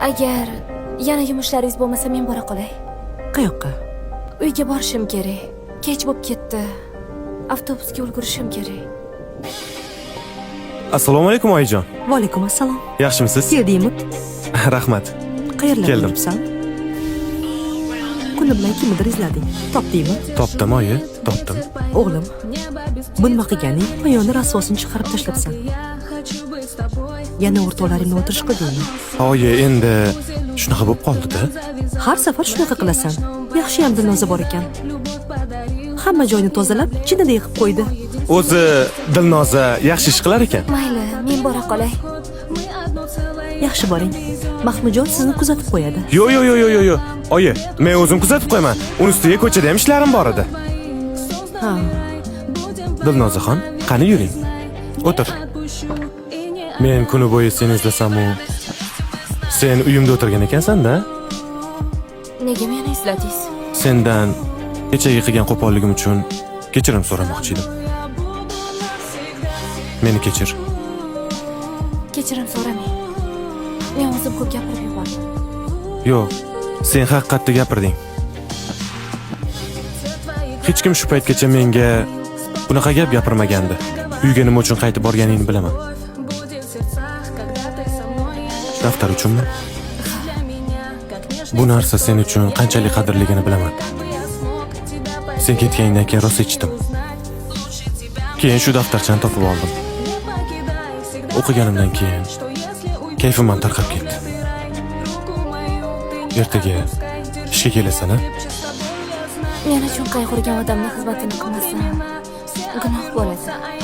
Agar yana yumushlaringiz bo'lmasa, men bora qolay. Qayoqqa? Uyga borishim kerak. Kech bo'lib ketdi. Avtobusga ulgurishim kerak. Assalomu alaykum, oyijon. Va alaykum assalom. Yaxshimisiz? Keldingmi? Rahmat. Qayerlarda Keldim. yuribsan? Kuni bilan kimnidir izlading. Topdingmi? Topdim, oyi, topdim. O'g'lim, bu nima qilganing? Poyoni rasvosini chiqarib tashlabsan. Yana o'rtoqlaringni o'tirish qildingmi? Oyi, endi shunaqa bo'lib qoldi-da. Har safar shunaqa qilasan. Yaxshiyam Dilnoza bor ekan. Hamma joyni tozalab, chinniday qilib qo'ydi. O'zi Dilnoza yaxshi ish qilar ekan. Mayli, men bora qolay. Yaxshi boring. Mahmudjon sizni kuzatib qo'yadi. Yo, yo, yo, yo, yo, yo. Oyi, men o'zim kuzatib qo'yaman. Uni ustiga ko'chada ham ishlarim bor edi. Ha. Dilnozaxon, qani yuring. O'tir. Men kuni bo'yi seni izlasam-u, sen uyimda o'tirgan ekansan-da. Nega meni izladingiz? Sendan kechagi qilgan qo'polligim uchun kechirim so'ramoqchi edim. Meni kechir. Kechirim so'ramang. Men o'zim ko'p gapirib yubordim. Yo'q, sen haqiqatda gapirding. Hech kim shu paytgacha menga bunaqa gap gapirmagandi. Uyga nima uchun qaytib borganingni bilaman. Daftar uchunmi? Bu narsa sen uchun qanchalik qadrligini bilaman. Sen ketganingdan keyin rosa ichdim. Keyin shu daftarchani topib oldim. O'qiganimdan keyin kayfim ham tarqab ketdi. Ertaga ishga kelasan, a? Men uchun qayg'urgan odamni xizmatini qilmasam, gunoh bo'ladi.